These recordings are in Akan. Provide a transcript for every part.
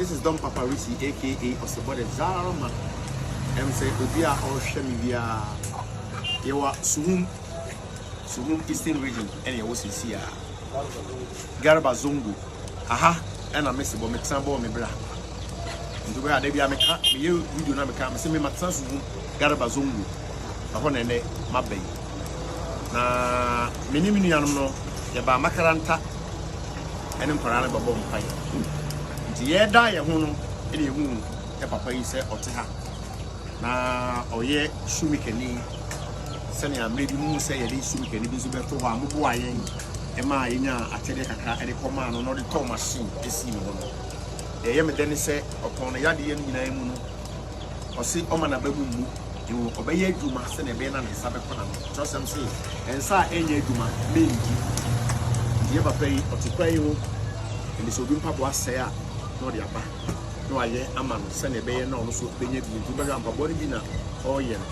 This is Don Papa Risi aka Osebɔ the Zalman. Ɛm sɛ obi a ɔrehwɛ me biara yɛwɔ Suhum Suhum Eastern Region ɛna yɛwɔ sisi a Garba Zongo aha ɛna me sebɔ metena bɔɔ me bra nti wobɛyɛ ada biara meka meyɛ video na meka mesɛ me matena Suhum Garba Zongo ɛhɔ na ɛnɛ maba yi na me ne me nuanom no yɛbaa Makaranta ɛne nkwadaa no bɛbɔ mpaeɛ. Nti yɛda yɛn ho no ɛna yɛhu yɛ papa yi sɛ ɔte ha na ɔyɛ shoemakerni sɛnea mmerɛ bi mu sɛ yɛde shoemakerni bi nso bɛto hɔ a moboa yɛn ɛma yɛnya akyɛdeɛ kakra ɛde kɔmaa no na ɔde tɔɔ machine ɛsii ne hɔ no. Deɛ ɛyɛ me dɛ ne sɛ ɔpɔn no yadeɛ no nyinaa mu no Ɔse ɔma n'aba mu mmu, mmom ɔbɛyɛ adwuma sɛnea ɛbɛyɛ na ne nsa bɛkɔ n'ano. Kyerɛwsɛm se, Nsa a ɛnyɛ adwuma, menndi. Nti yɛ papa yi, ɔte kwan yi ho, nti sɛ obi mpaboa sɛe a, na ɔde aba na wayɛ ama no sɛnea ɛbɛyɛ na ɔno nso bɛnya bi. Nti wobɛhwɛ a mpaboa no bi na ɔreyɛ no,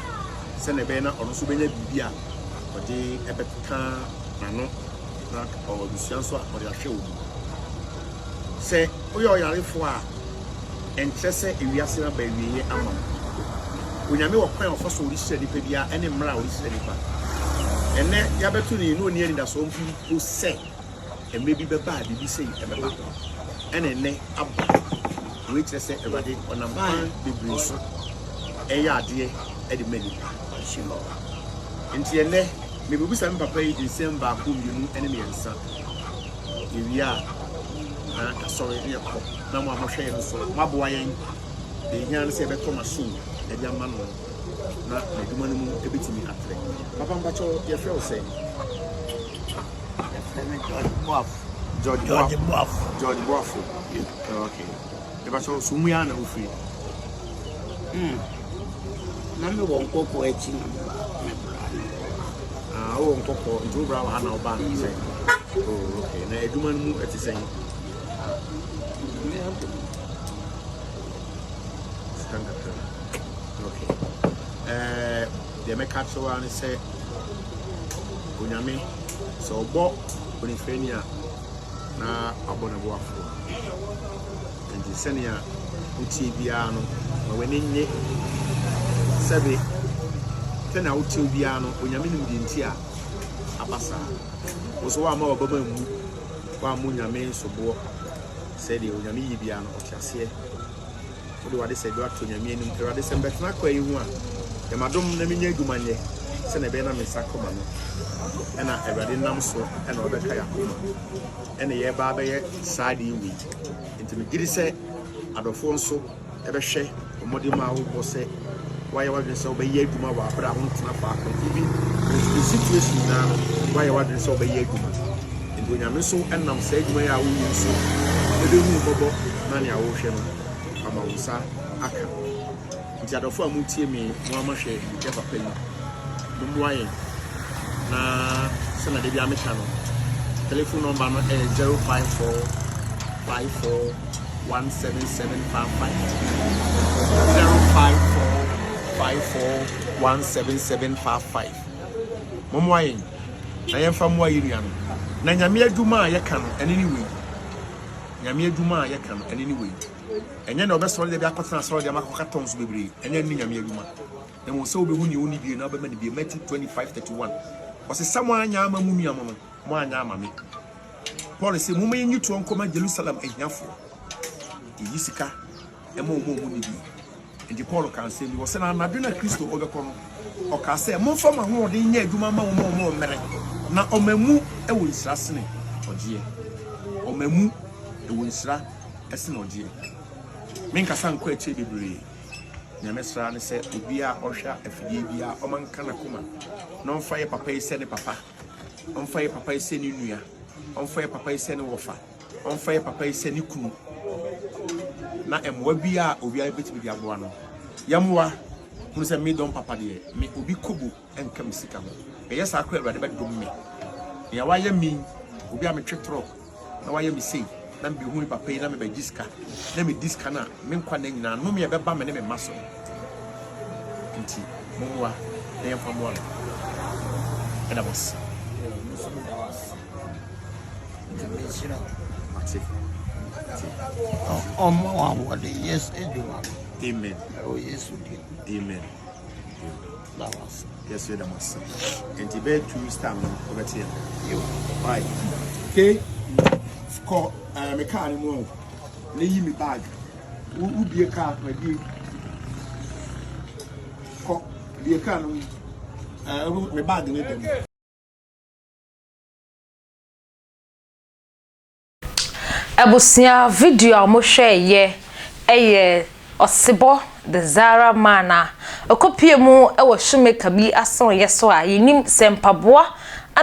sɛnea ɛbɛyɛ na ɔno nso bɛnya biribi a ɔde ɛbɛka n'ano na ɔwɔ abusua nso a ɔde ahwɛ wɔn mu. Sɛ woyɛ ɔyarefo a, ɛnkyerɛ sɛ ewiase no aba awieɛ ama wo. Onyame wɔ kwan a ɔfa so a ɔde hyira nipa biara ɛne mmerɛ a ɔde hyira nipa. Ɛnnɛ yɛabɛto no yi na ɔnni anidasoɔ mpo sɛ mmerɛ bi bɛba a biribi sei ɛbɛba. Ɛna ɛnnɛ aba. Wei kyerɛ sɛ Awurade ɔnam kwan bebree so ɛyɛ adeɛ ɛde ma nipa. Nti ɛnnɛ mebɛbisa me papa yi nsɛm baako mmienu ɛne mmiɛnsa. Yɛwie a na yɛasɔre na yɛkɔ na mo a mohwɛ yɛn nso moaboa yɛn. Deɛ ɛhia ne sɛ yɛbɛtɔ machine de ama no na n'adwuma no mu ɛbɛtumi atrɛ. Papa mpakyɛw yɛfrɛ wo sɛn? Yɛfrɛ me George Boafo. George George Boafo. George Boafo. Okay. Mepakyɛw so mu ya na wofiri? Hmm. Na me wɔ nkɔkɔ akyi na me ba me bra no. Ah, wowɔ nkɔkɔ nti wo bra wɔ ha na wobaa no sɛn? Oh, okay. Na adwuma no mu ɛte sɛn? Sika nkakra. Okay. Eh, deɛ mɛka kyerɛ wo ara ne sɛ Onyame sɛ ɔbɔ onifirani a na wabɔ ne boafoɔ. Enti sɛnea wotie biara no, ma w'ani nnye. Sɛbe, sɛnea wotew biara no, Onyame nim deɛ nti a aba saa. Wo nso woamma w'abam ammu, woammɔ Onyame soboɔ sɛ deɛ Onyame yɛ biara no, ɔte aseɛ. Wode w'adesrɛdeɛ ato Onyame anim. Awurade, sɛ mebɛtena akoa yi ho a, yɛ m'adom na menya adwuma nyɛ, sɛnea ɛbɛyɛ na me nsa akɔ m'ano. Ɛna Awurade nam so na ɔbɛka yɛn akoma. Ɛna yɛreba abɛyɛ saa adeɛ wei. Nti megye di sɛ adɔfoɔ nso bɛhwɛ mmɔden a wobɔ sɛ woayɛ w'adwene sɛ wobɛyɛ adwuma wɔ abere a wontena faako. Even with the situation nyinaa no, woayɛ w'adwene sɛ wobɛyɛ adwuma. Nti Onyame nso nam saa adwuma yi a woyɛ nso ɛbɛhu wo mmɔbɔ na nea wohwɛ no ama wo nsa aka. Nti adɔfo a motie me, mo ara moahwɛ yɛ papa yi, mommoa yɛn na sɛnea da biara meka no, telephone number no ɛyɛ 054 54 17755 054 54 17755 Mommoa yɛn na yɛmfa mmoa yɛn nua no. Na Nyame adwuma a yɛka no, ɛne ne wei. Nyame adwuma a yɛka no, ɛne ne wei. Ɛnyɛ nea ɔbɛsɔre da bi akɔtena asɔre dɛm akɔka tɔns bebree. Ɛnyɛ ɛno ne Nyame adwuma. Na mmom sɛ wobɛhu nea ɔnni bie na wobɛma no bie. Matthew 25, 31. Ɔse sɛ moanyɛ ama mo nua mo no, moanyɛ ama me. Paul se momma yɛnyi toɔ nkɔma Jerusalem ahiafoɔ. Yɛyi sika ma wɔn a wɔnni bie. Enti Paul kaa nsɛm bi. Ɔse na anadwo na Kristo ɔbɛkɔ no, ɔkaa sɛ, Momfa mo ahoɔden nyɛ adwuma mma wɔn a wɔwɔ mmere, na ɔma mu wɔ nhyira sene ɔgyeɛ. Ɔma mu wɔ nhyira sene ɔgyeɛ. Menkasa nkɔ akyire bebree. Nea mɛsrɛ ara ne sɛ obiara a ɔhwɛ afidie biara ɔma nka n'akoma na ɔmfa yɛ papa yi sɛ ne papa, ɔmfa yɛ papa yi sɛ ne nua, ɔmfa yɛ papa yi sɛ ne wɔfa, ɔmfa yɛ papa yi sɛ ne kunu, na mmoa biara a obiara bɛtumi de aboa no, yɛmmoa. Hunu sɛ me dɔm papa deɛ, me obi kobo nka me sika ho. Meyɛ saa koraa Awurade bɛdom me. Nea wayɛ me yi, obi a metwe trɔk na wayɛ me sei, na mebehu me papa yi na mebɛgye sika, na medi sika no a, me nkwa nna nyinaa nnome a ɛbɛba me ne me mma so no nti, mommoa na yɛmfa mmoa no. Ɛda mo ase. Me nso meda wo ase. Nyame nhyira wo. Mate. Nti. Ɔmma wo ahoɔden yɛ saa adwuma no. Amen. Ɛwɔ Yesu din mu. Amen. Da wo ase. Yɛsɛ yɛda mo ase. Nti bɛyɛ 2 weeks time no wobɛte yɛn. Yo. Bye. Okay. Kɔ eh, me car no mu o. Na yi me bag. Wo wo bie car ma bie. Kɔ bie car no mu. Eh, me bag ne da mu. Abusua video a wɔhwɛeɛ yɛ Ɔsebɔ The Zara Man a ɔkɔpuee mu wɔ shoemaker bi asoeɛ so a yɛnnim sɛ mpaboa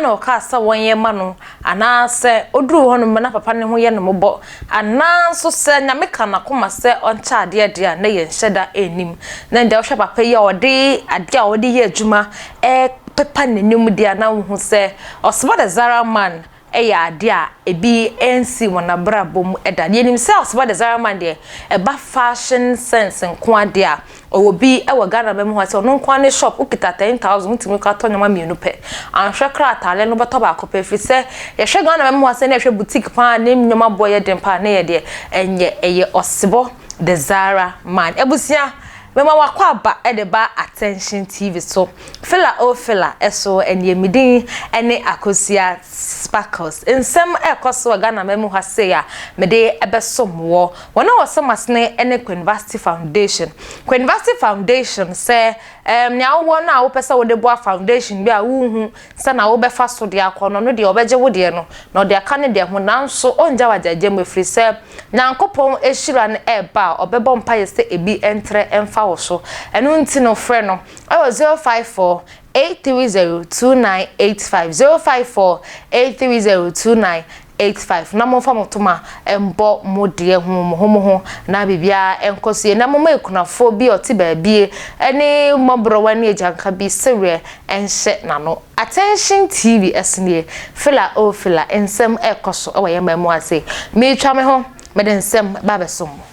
na ɔkaa sɛ wɔnyɛ ma no anaa sɛ ɔduruu hɔnom na papa no ho yɛ no mmɔbɔ anaa nso sɛ Nyame ka n'akoma sɛ ɔnkyɛ adeɛ deɛ a na yɛnhyɛ da nnim. Na ɛndeɛ wohwɛ papa yi a ɔde adeɛ a ɔde yɛ adwuma repepa n'anim deɛ a na wohu sɛ Ɔsebɔ The Zara Man yɛ adeɛ a ebi nsi wɔn abrabɔ mu da. Yɛnim sɛ Ɔseba Desire Man deɛ, ɛba fashion sense nko ara deɛ a, ɔwɔ bi wɔ Ghana man mu ha sɛ ɔno nko ara ne shop, wokita 10,000 wotumi kɔ atɔ nneɛma mmienu pɛ. Anhwɛ koraa ataadeɛ no wobɛtɔ baako pɛ ɛfiri sɛ yɛhwɛ Ghana man mu ha sɛ na yɛhwɛ boutique paa ne nneɛma boɔ yɛ den paa na yɛ deɛ ɛnyɛ, ɛyɛ Ɔsebɔ Desire Man. Abusua, mema w'akwaaba de ba Attention TV so. Fela oh Fela so ɛneɛ me din ne Akosua Sparkles. Nsɛm ɛrekɔ so wɔ Ghana man mu ha sei a mede bɛsom woɔ. Wɔn a wɔsɔ m'asene ne Queenvasti Foundation. Queenvasti Foundation sɛ ɛɛm nea wowɔ no a wopɛ sɛ wode boa foundation bi a wonhu sɛ na wobɛfa so de akɔ no, ɔno deɛ ɔbɛgye wo deɛ no na ɔde aka ne deɛ ho nanso ɔngya wo agyagya mu ɛfiri sɛ Nyankopɔn hyira no ɛreba a ɔbɛbɔ mpaeɛ sɛ ebi ntrɛ mfa wo so. Ɛno nti no frɛ no ɛwɔ 054 830 2985, 054 830 2985 na momfa mo toma mbɔ mo deɛ ho mo ho mo ho na biribiara nkɔ so yie na momma akunafoɔ bi a ɔte baabie ne mmɔborɔwa ne agyanka bi sereɛ nhyɛ n'ano. Attention TV ɛso nie, fila oh fila, nsɛm ɛrekɔ so wɔ yɛn man mu ase. Meretwa me ho, mede nsɛm ba abɛsom mo.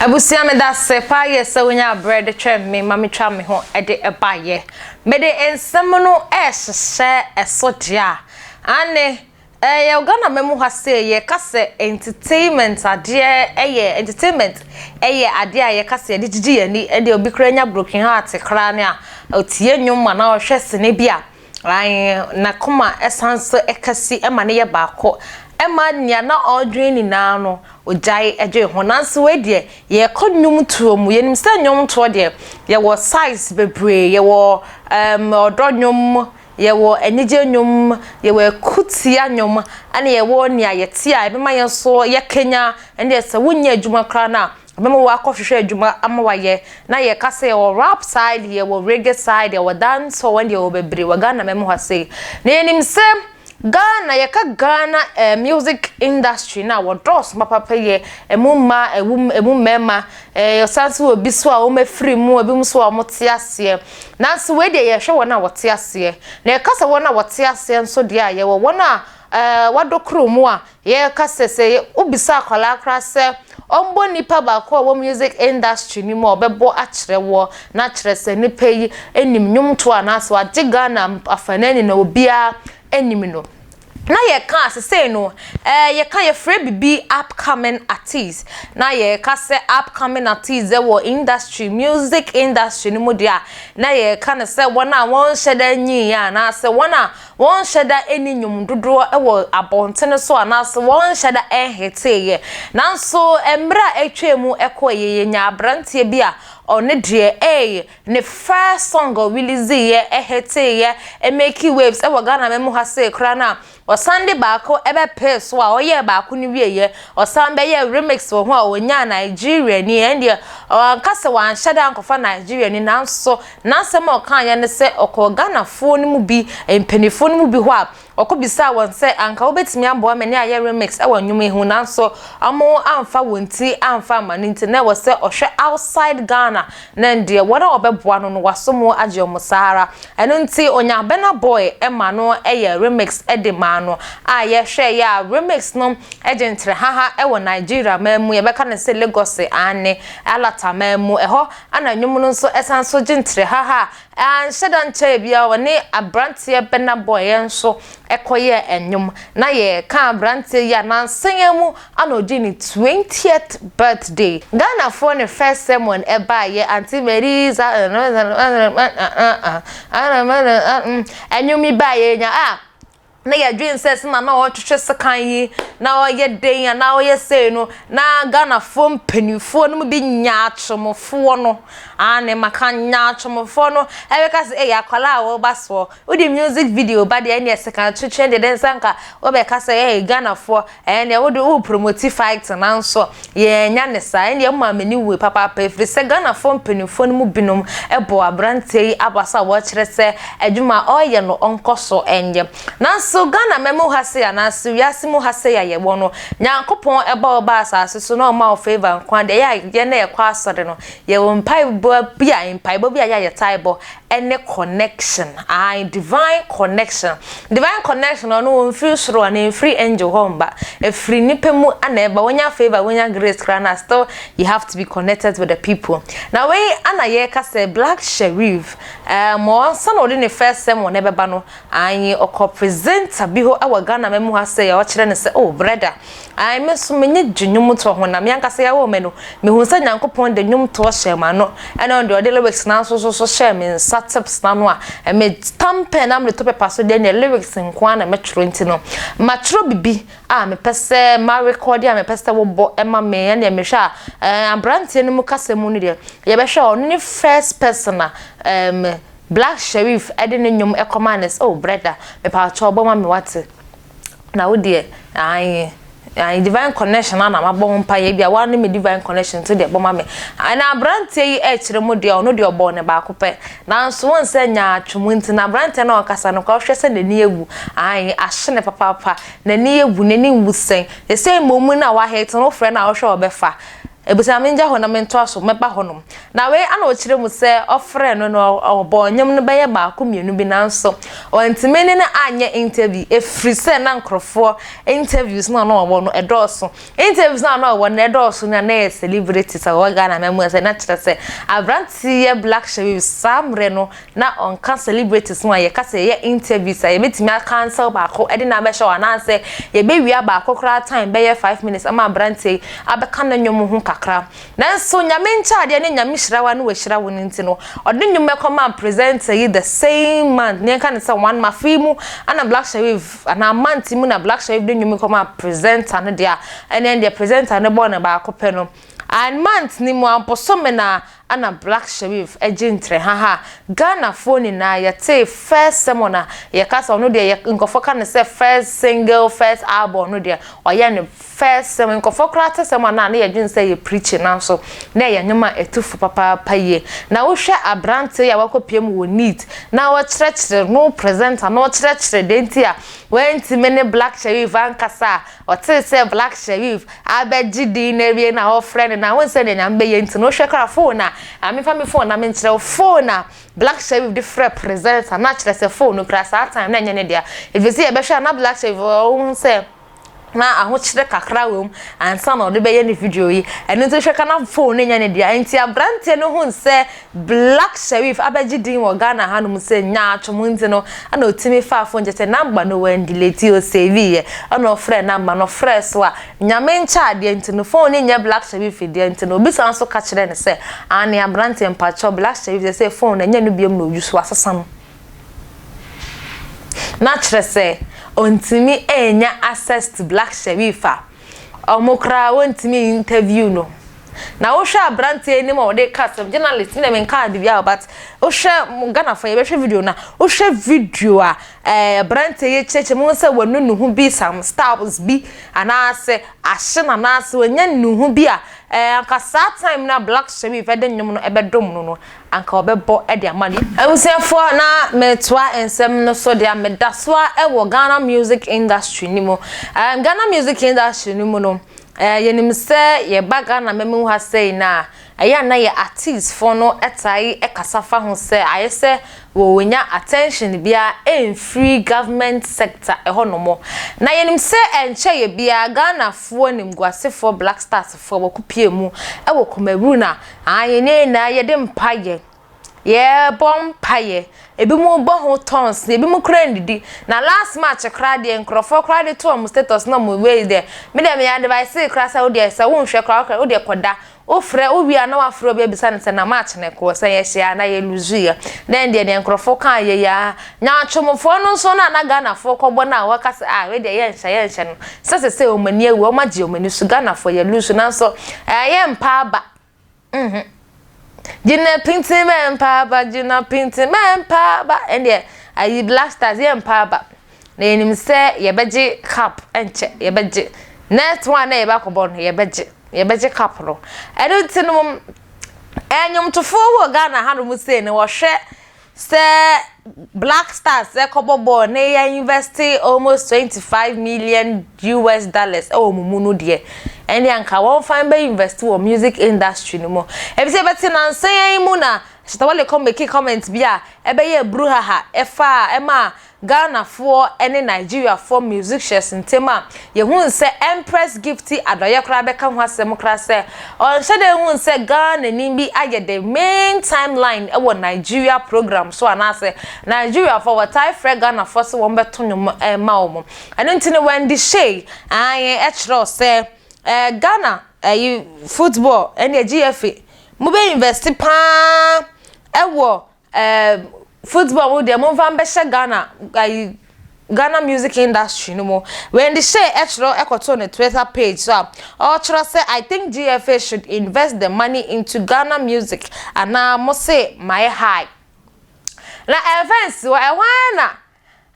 Abusua medase paa yɛ sɛ wonya abrɛ de twɛn me ma metwa me ho de baeɛ. Mede nsɛm no ɛrehyehyɛ ɛso deɛ a, aane ɛyɛ Ghana ma mu ha sei yɛka sɛ entertainment adeɛ ɛyɛ entertainment ɛyɛ adeɛ a yɛka sɛ yɛde gyigye yɛn ani ɛdeɛ obi koraa nya broken heart koraa ne a ɔtie nnwom anaa ɔhwɛ sini bi a Aane, n'akoma san nso ka si ma no yɛ baako ma nea na ɔredwene nyinaa no, ɔgyae dwene ho. Nanso wei deɛ, yɛrekɔ nnwomtoɔ mu. Yɛnim sɛ nnwomtoɔ deɛ, yɛwɔ size bebree. Yɛwɔ um, ɔdɔ nnwom, yɛwɔ anigye nnwom, yɛwɔ akutia nnwom, ɛna yɛwɔ nea yɛte a ɛbɛma yɛn nso yɛkanya. Ɛndeɛ sɛ wonyɛ adwuma koraa no a, Ɛbɛma woakɔhwehwɛ adwuma ama wayɛ. Na yɛka sɛ yɛwɔ rap side, yɛwɔ reggae side, yɛwɔ dancehall, wɔn deɛ yɛwɔ bebree wɔ Ghana man mu ha sei. Na yɛnim sɛ Ghana, yɛka Ghana eh, music industry no a wɔdɔɔso papapa yɛ, ɛmu mmaa, ɛmu ɛmu mmarima, eh, ɔsan so wɔ bi so a wɔafiri mu, ebinom nso a wɔte aseɛ. Nanso wei deɛ yɛhwɛ wɔn a wɔte aseɛ. Na yɛka sɛ wɔn a wɔte aseɛ nso deɛ a, yɛwɔ wɔn a eh, wɔadɔ kuro mu a Yɛka sɛ, sɛ wobisa akwadaa koraa sɛ ɔmmɔ nipa baako a ɔwɔ music industry no mu a ɔbɛbɔ akyerɛ woɔ na kyerɛ sɛ nipa yi nim nnwomtoɔ anaasɛ wagye Ghana afanan nyinaa obiara nim no. Na yɛka a sesei no eh, yɛka yɛfrɛ biribi upcoming artiste na yɛka sɛ upcoming artiste wɔ industry music industry no mu deɛ a na yɛka no sɛ wɔn a wɔnhyɛ da nyiiɛ anaasɛ wɔn a Wɔnhyɛ da nni nnwom dodoɔ wɔ abɔntene so anaasɛ wɔnhyɛ da nheteeɛ. Nanso mmerɛ a atwam mu kɔeɛ yɛnyaa aberanteɛ bi a ɔno deɛ ei ne first song a ɔreleaseeɛ ɛheteeɛ, ɛmakee waves wɔ Ghana man mu ha sei koraa no a ɔsan de baako bɛpee so a ɔyɛɛ baako no wieeɛ ɔsan bɛyɛɛ remix wɔ ho a ɔnyaa Nigeriani ɛndeɛ ɔanka sɛ wanhyɛ da ankɔfa Nigeriani nanso N'asɛm a ɔkaeɛ ne sɛ ɔkɔɔ Ghanafoɔ no mu bi, mpaninfoɔ no mu bi hɔ a, ɔkɔbisaa wɔn sɛ anka wobɛtumi aboa me ne ayɛ remix wɔ nnwom yi ho nanso wɔn amfa wɔn ti amfa amma no nti na ɛwɔ sɛ ɔhwɛ outside Ghana na ɛndeɛ wɔn a wɔbɛboa no no waso mu agye wɔn saa ara. Ɛno nti ɔnyaa Burna Boy ma no yɛɛ remix de maa. ano a yɛhwɛ yɛ a remix no gye ntrɛhaha wɔ Nigeria man mu, yɛbɛka no sɛ Lagos aane, Alata man mu, ɛhɔ na nnwom no nso san so gye ntrɛhaha a anhyɛ da nkyɛɛ biara wɔne abranteɛ Burna Boy nso kɔyɛɛ nnwom. Na yɛreka abranteɛ yi a nansa yi ara mu na ɔdii ne 20th birthday. Ghanafoɔ ne first sermon ɛbaeɛ, Auntie Melissa nnwom yi baeɛ nya a na yɛdwen sɛ sɛ na na ɔretwetwe sekan yi na ɔyɛ den anaa ɔyɛ sei no na Ghanafoɔ mpanimfoɔ no mu bi nyaatwomfoɔ no aane maka nyaatwomfoɔ no ɛbɛka sɛ ɛyɛ akwadaa a wɔreba soɔ wode music video ba deɛ ɛneɛ sekan twetwe deɛ dɛn sɛ nka wɔbɛka sɛ ɛyɛ Ghanafoɔ Ɛnneɛ wo de wo promoti fighting nanso yɛannya ne saa. Ɛnneɛ ɛmaa m'ani wui papaapa ɛfiri sɛ Ghanafoɔ mpanimfoɔ no mu binom bɔɔ aberanteɛ yi aba so a wɔkyerɛ sɛ adwuma a ɔreyɛ no ɔnkɔ so nyɛ. Nanso Ghana man mu ha sei anaase wiase mu ha sei a yɛwɔ no, Nyankopɔn bɔ wo ba asase so na ɔma wo favour nko ara deɛ ɛyɛ a yɛn a yɛkɔ asɔre no yɛwɔ mpaebɔ bi a mpaebɔ bi a ɛyɛ a yɛtae bɔ ne connection ae divine connection divine connection ɔno ɔnfiri soro anaa ɛnfiri angel hɔ mba ɛfiri nipa mu ana ɛba wonya favour wonya grace koraa na still you have to be connected with the people na wei ana yɛka sɛ Black Sherif um, ɔnsa na ɔde ne first sermon ɛbɛba no ae ɔkɔ presenter bi hɔ ɛwɔ Ghana ma mu ha sɛ ɔkyerɛ no sɛ oh brother Ae, me nso m'ani gye nnwomtoɔ ho, na me ankasa yɛwoo me no, mehuu sɛ Nyankopɔn de nnwomtoɔ hyɛɛ m'ano, ɛna ɔno deɛ ɔde lyrics no ara nso so hyɛɛ me nsa tips no ano a, me thumb pen na mede to paper so deɛ ɛneɛ lyrics nko ara na mɛtwerɛ nti no, matwerɛ biribi a mepɛ sɛ ma rekɔde a mepɛ sɛ wobɔ ma me, ɛneɛ mehwɛ a, ɛɛ aberanteɛ no mu kasa mu no deɛ, yɛbɛhwɛ a ɔno ne first person a ɛɛm Black Sherif de ne nnwom kɔmaa no sɛ oh brɛda, mepaakyɛw bɔ ma me wate. Na wo deɛ, ae, ae, divine connection a na mabɔ ho mpaeɛ, ebia woa ne me divine connection nti deɛ bɔ ma me. Ɛna aberanteɛ yi ɛrekyerɛ mu deɛ, ɔno deɛ ɔbɔɔ ne baako pɛ. Nanso wohu sɛ nyaatwom nti no, aberanteɛ no a ɔkasa no koraa wohwɛ sɛ n'ani awu, ae, ahye no papaapa, n'ani awu, n'ani nwu sɛn. Seesei mmom no a wahete no, wofrɛ no a wohwɛ a ɔbɛfa. Abusua mengya hɔ na mentoa so mɛba hɔnom. Na wei ana ɔkyerɛ mu sɛ ɔfrɛɛ no no ɔbɔɔ nnwom no bɛyɛ baako mmienu bi nanso wantumi ne no anyɛ interview ɛfiri sɛ na nkorɔfoɔ interviews no a na ɔwɔ no ɛdɔɔso. Interviews no a na ɔwɔ no ɛdɔɔso no a na ɛyɛ celebrities a wɔwɔ Ghana man mu sɛ na kyerɛ sɛ aberanteɛ Black Sherif saa mmerɛ no na ɔnka celebrities ho a yɛka sɛ yɛyɛ interviews a yɛbɛtumi a cancel baako de no abɛhyɛ hɔ anaasɛ yɛbɛwia baako koraa time bɛyɛ 5 minutes ama aberanteɛ yi abɛka ne nnwom ho kakra. Nanso Nyame nkyɛadeɛ ne Nyame hyira wo a na wahyira wo no nti no ɔde nnwom bɛkɔmaa presenter yi the same month ne yɛnka no sɛ one month yi mu ana Black Sherif anaa month yi mu na Black Sherif de nnwom yi kɔmaa presenter no deɛ a ɛneɛ deɛ presenter no bɔɔ no baako pɛ no and month no mu a bosome no a Ana Black Sherif gye ntrɛhaha a Ghanafoɔ nyinaa yɛtee first sermon a yɛka sɛ ɔno deɛ yɛ nkurɔfoɔ ka no sɛ first single first album no deɛ ɔyɛ no first sermon nkurɔfoɔ koraa te sermon no a na yɛdwene sɛ ɛyɛ preaching nanso na ɛyɛ nnwom a ɛtu fo papaapa yie na wohwɛ aberanteɛ yi a wakɔpue mu wɔ neat na ɔkyerɛkyerɛ no presenter na ɔkyerɛkyerɛ deɛ nti a wantumi ne Black Sherif ankasa a ɔtee sɛ Black Sherif abɛgye din no awie na ɔfrɛ no na wohu sɛ deɛ Nyame bɛyɛ nti no wohwɛ koraa phone a ah memfa me phone na menkyerɛ wo phone a Black Sherif de frɛ presenter na kyerɛ sɛ phone no koraa saa time na ɛnyɛ ne dea ɛfiri sɛ yɛbɛhwɛ a na Black Sherif ɔhu sɛ na ahokyerɛ kakra wɔ mu ansa na ɔde bɛyɛ ne video yi ɛno nti hwɛ ka na phone no nyɛ ne dea nti aberanteɛ no hu sɛ Black Sherif abɛgye din wɔ Ghana hanom sɛ nyaatwom nti no ɛna ɔtumi faa phone kyerɛ sɛ number no wandelete ɔsavee yɛ ɛna ɔfrɛɛ number no ɔfrɛɛ so a Nyame nkyɛ adeɛ nti no phone no nyɛ Black Sherif deɛ nti no obi san so ka kyerɛɛ no sɛ aane abranteɛ mpakyɛw Black Sherif sɛsɛ phone no ɛnyɛ no biom na ɔuse wasesa no na kyerɛ sɛ ɔntumi nnya access to Black Sherif a Ɔmo koraa wontumi interview no. Na wohwɛ abranteɛ anim a ɔde ka asɛm, journalist me deɛ menka ade biara o but wohwɛ Ghanafoɔ yɛbɛhwɛ video no a, wohwɛ video a ɛɛ abranteɛ yi kyerɛkyerɛ mu sɛ wanu ne ho bi some styles bi anaasɛ ahye no anaasɛ wanya ne ho bi a ɛɛ anka saa time no a Black Sherif ɛde nnwom no ɛbɛdom no no anka ɔbɛbɔ de ama no. Abusuafoɔ na metoa nsɛm no so deɛ meda so ara wɔ Ghana music industry no mu. Um, Ghana music industry no mu no, eh, yɛnim sɛ yɛba Ghana mmamu ha sei no a, Ɛyɛ a na yɛ artistfoɔ no tae kasa fa ho sɛ ayɛ sɛ wɔnnya attention biara mfiri government sector hɔ nom. Na yɛnim sɛ ɛnkyɛeɛ biara Ghanafoɔ animguasefoɔ Black Stars foɔ wɔkɔpue mu wɔ Cameroon a, aane yɛn nyinaa yɛde mpaeɛ Yɛbɔ mpaeɛ, ebinom bɔ ho tons, ebinom koraa nnidi. Na last match koraa deɛ nkurɔfoɔ koraa de to wɔn status na wɔn wei deɛ, me deɛ me advice koraa sɛ wo deɛ sɛ wonhwɛ koraa wo deɛ kɔda. Wofrɛ wowie a na wafrɛ obi abisa no sɛ na match no ɛkɔɔ sɛn, yɛhyɛɛ anaa yɛ lose yɛ. Na ɛndeɛ deɛ nkurɔfoɔ kaa yɛ yi ara. Nyaatwomfoɔ no nso no a na Ghanafoɔ kɔbɔ no a wɔka sɛ ah wei deɛ yɛnhyɛ yɛnhyɛ no, sɛ sesei wɔn ani awu, wɔn agye wɔn ani so, Ghanafoɔ yɛ lose nanso ɛɛ yɛmpa aba. Mhm. Gyina pintin mɛ mpaaba, gyina pintin mɛ mpaaba. Ɛndeɛ ayi Black Stars yɛ mpaaba. Na yɛnim sɛ yɛbɛgye cup ɛnkyɛ yɛbɛgye. Next one na yɛbɛakɔbɔ no yɛbɛgye yɛbɛgye cup no. Ɛno nti no ɛnwomtofoɔ wɔ Ghana hanom sei no wɔhwɛ Sɛ Black Stars kɔbɔ bɔɔl na yɛ invest almost 25 million US dollars wɔ wɔn mu no deɛ, ɛnde anka wɔmfa mbɛ invest wɔ music industry no mu. Efisɛ yɛbɛte nansa yi mu na Shatta Wale kɔ make comment bi a ɛbɛyɛɛ bruhaha ɛfaa ɛmaa Ghanafoɔ ne Nigeriafoɔ musicians ntam a yɛhuu sɛ Empress Gifty Adɔeɛ koraa bɛka ho asɛm koraa sɛ ɔnhyɛ da nhuu sɛ Ghanani bi ayɛ the main timeline wɔ Nigeria program so anaasɛ Nigeriafoɔ wɔtae frɛ Ghanafoɔ sɛ wɔmmɛto nnwom mma wɔn. Ɛno nti no Wendy Shay ae kyerɛw sɛ eh, Ghana ayi football ɛne GFA mobɛ invest paa ɛwɔ Eh football mu deɛ momfa mbɛhyɛ Ghana ayi Ghana music industry no mu. Wendy Shay ɛtwerɛ ɛkɔtoo ne Twitter page so a ɔretwerɛ sɛ I think GFA should invest the money into Ghana music anaa mo se mayɛ high. Na ɛmfa nsi hɔ ɛhɔ ara na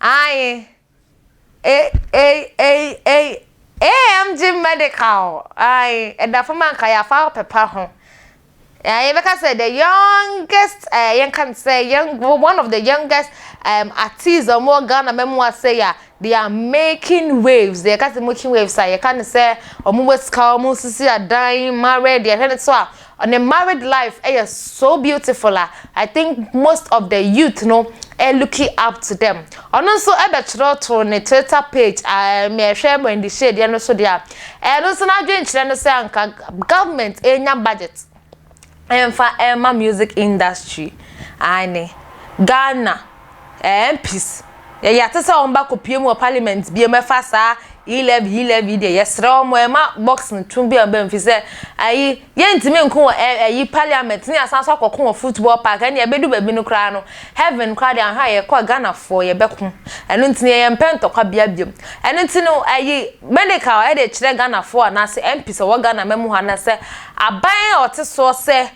ae A A A A AMG Medical ae ɛda fam a nka yɛafa pepa ho. Eh, yɛbɛka sɛ the youngest eh, yɛnka no sɛ young, one of the youngest um, artists a wɔwɔ Ghana mɛmu ase a they are making waves. Yɛka sɛ making waves a yɛka no sɛ wɔn wɔ sika, wɔn sisi adan, married, yɛhwɛ no so a ne married life ɛyɛ so beautiful a I think most of the youth no eh, looking up to them. Ɔno nso ɛbɛtwerɛ to ne Twitter page a mɛhwɛ Wendy Shay deɛ no so deɛ a ɛno nso n'adwenkyerɛ no sɛ anka government enya budget ɛmfa ɛma music industry aane Ghana eh, MPs yɛyɛ ate sɛ wɔn ba kɔpie mu wɔ parliament bi mu ɛfa saa e-levy e-levy deɛ yɛsrɛ wɔn ɛma box no tum bi a wɔbɛn fi sɛ ayi yɛntumi nko wɔ ɛyi parliament ne asan so akɔko wɔ football park ɛne ɛbɛdu baabi no koraa no heaven koraa deɛ ahwɛ a yɛkɔ Ghanafoɔ yɛbɛko ɛno nti no yɛyɛ mpɛ ntɔkwa bia biom ɛno nti no ayi medical ɛde kyerɛ Ghanafoɔ anaasɛ MPs ɔwɔ Ghana mamu ha na sɛ aban a ɔte soɔ sɛ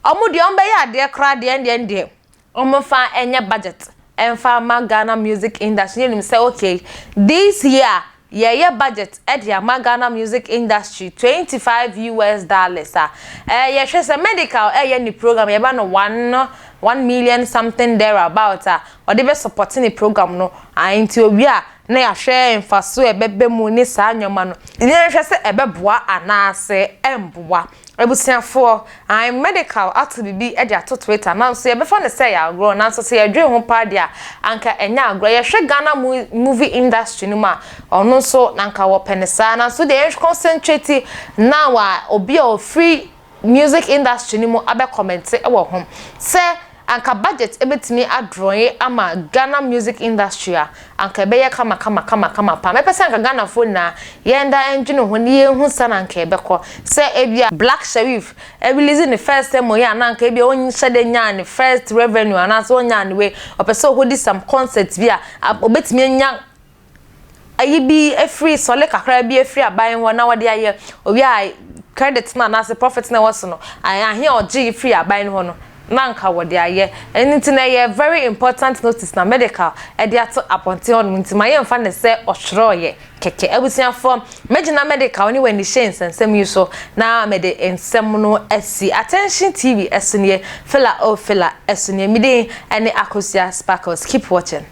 ɔmo deɛ ɔmo bɛyɛ adeɛ koraa deɛ ɛndeɛ ɛndeɛ ɔmo fa ɛnyɛ budget ɛmfa ma Ghana music industry yɛnim sɛ okay this year yɛyɛ budget ɛde ama Ghana music industry 25 US dollars a ɛɛ yɛhwɛ sɛ medical ɛyɛ ne program yɛba no one one million something there about a ɔde bɛ support ne program no a nti owie a na yɛahwɛ mfaso a ɛbɛba mu ne saa nneɛma no yɛnhwɛ sɛ ɛbɛboa anaasɛ ɛmboa abusuafoɔ I'm medical ato biribi de ato Twitter nanso yɛbɛfa no sɛ ɛyɛ agorɔ nanso sɛ yɛdwen ho paa deɛ a anka ɛnyɛ agorɔ yɛhwɛ Ghana movie industry no mu a ɔno nso na anka wɔpɛ no saa nanso deɛ yɛn concentrate now a obi a ɔfiri music industry no mu abɛ comment wɔ ho sɛ anka budget bɛtumi adrɔye ama Ghana music industry a anka ɛbɛyɛ kama kama kama kama paa. Mɛpɛ sɛ anka Ghanafoɔ nyinaa yɛnda ndwene ho na yɛnhu sɛna anka ɛbɛkɔ sɛ ebia Black Sherif release ne first sɛmo yi a na anka ebia ɔnhyɛ da nyaa ne first revenue anaasɛ ɔnyaa ne wei ɔpɛ sɛ ɔhodi some concert bi a ɔbɛtumi anya ayi bi afiri sɔle kakra bi afiri aban hɔ na wɔde ayɛ owie a credit no anaasɛ profit no ɛwɔ so no ahe a ɔgye firi aban no hɔ no na anka wɔde ayɛ ɛno nti na ɛyɛ very important notice na medical ɛde ato abɔnten hɔ nom nti ma yɛmfa ne sɛ ɔtwerɛeɛ kɛkɛ abusuafoɔ mɛgyina medical ne w'ani hyɛ nsɛnsɛm yi so na mede nsɛm no asi attention tv ɛso nie fila oh fila ɛso nie medin ɛne Akosua Sparkles keep watching.